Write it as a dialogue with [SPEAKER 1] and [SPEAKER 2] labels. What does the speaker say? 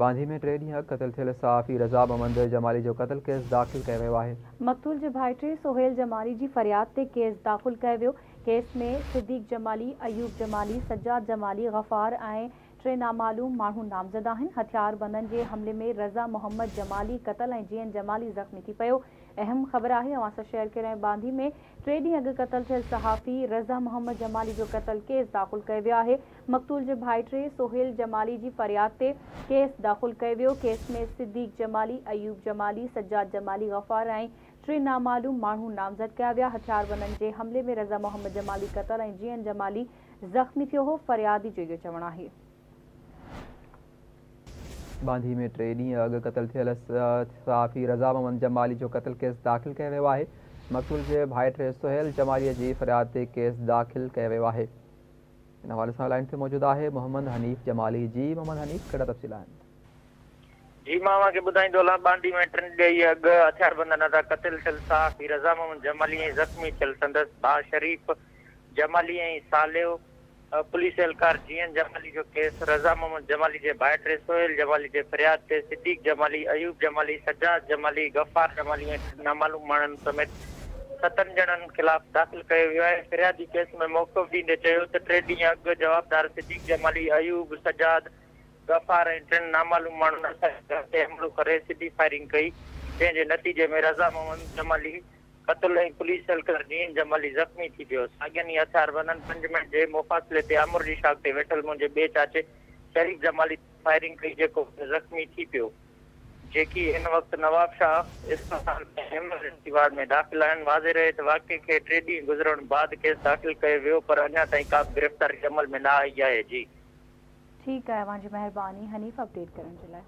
[SPEAKER 1] ٻانڌي ۾ ٽي ڏينهن اڳ قتل ٿيل صحافي رضا محمد جمالي جو قتل ڪيس داخل ڪيو ويو آهي.
[SPEAKER 2] مقتول جي ڀائٽي سهيل جمالي جي فرياد تي ڪيس داخل ڪيو ويو. ڪيس ۾ صديق جمالي، ايوب جمالي، سجاد جمالي، غفار ۽ ٽي نامعلوم ماڻهو نامزد آهن. هٿياربندن جي حملي ۾ رضا محمد جمالي قتل ۽ جيئن جمالي زخمي ٿي پيو. اهم خبر آهي اوهان سان شيئر ڪري رهيا ٻانڌي ۾ ٽي ڏينهن اڳ قتل ٿيل صحافي رضا محمد جمالي جو قتل ڪيس داخل ڪيو ويو آهي. مقتول جي ڀائٽي سهيل جمالي جي فرياد تي ڪيس داخل ڪيو ويو. ڪيس ۾ صديق جمالي، ايوب جمالي، سجاد جمالي، غفار ۽ ٽي نامعلوم ماڻهو نامزد ڪيا ويا. هٿياربندن جي حملي ۾ رضا محمد جمالي قتل ۽ جيئن جمالي زخمي ٿيو هو. فريادي جو اهو چوڻ آهي.
[SPEAKER 1] ٻانڌي ۾ ٽي ڏينهن اڳ قتل ٿيل صحافي رضا محمد جمالي جو قتل ڪيس داخل ڪيو ويو آهي. مقتول جي ڀائٽي سهيل جمالي جي فرياد تي ڪيس داخل ڪيو ويو آهي. ان حوالي سان لائين تي موجود آهي محمد حنيف جمالي جي محمد حنيف ڪهڙا تفصيل آهن؟
[SPEAKER 3] جي مان اوهان کي ٻڌائيندو هلان ٻانڌي ۾ ٽن ڏينهن اڳ هٿياربندن هٿان قتل ٿيل صحافي رضا محمد جمالي ۽ زخمي ٿيل سندس ڀاء شريف جمالي ۽ صالح پوليس اهلڪار جيئن جمالي جو ڪيس رضا محمد جمالي جي ڀائٽي سهيل جمالي جي فرياد تي صديق جمالي، ايوب جمالي، سجاد جمالي، غفار جمالي ۽ ٽن نامعلوم ماڻهن سميت ستن ڄڻن خلاف داخل ڪيو ويو آهي. فريادي ڪيس ۾ موقف ڏيندي چيو ته ٽي ڏينهن اڳ جوابدار صديق جمالي، ايوب، سجاد، غفار ۽ ٽن نامعلوم ماڻهن اسان جي گهر تي حملو ڪري سڌي فائرنگ ڪئي، جنهن جي نتيجي ۾ رضا محمد جمالي قتل ۽ پوليس اهلڪار جيئن جمالي زخمي ٿي پيو. ساڳين ئي هٿياربندن پنج منٽ جي مفاصلي تي آمر جي شاخ تي ويٺل منهنجي ٻئي چاچي شريف جمالي تي فائرنگ ڪئي جيڪو پڻ زخمي ٿي پيو. جيڪي هن وقت نوابشاهه اسپتال ۾ ايمرجنسي وارڊ ۾ داخل آهن. واضح رهي ته واقعي کي ٽي ڏينهن گذرڻ بعد ڪيس داخل ڪيو ويو پر اڃا تائين ڪابه گرفتاري عمل ۾ نه آئي آهي. جي.
[SPEAKER 2] ٺيڪ آهي اوهان جي مهرباني حنيف اپڊيٽ ڪرڻ جي لاء.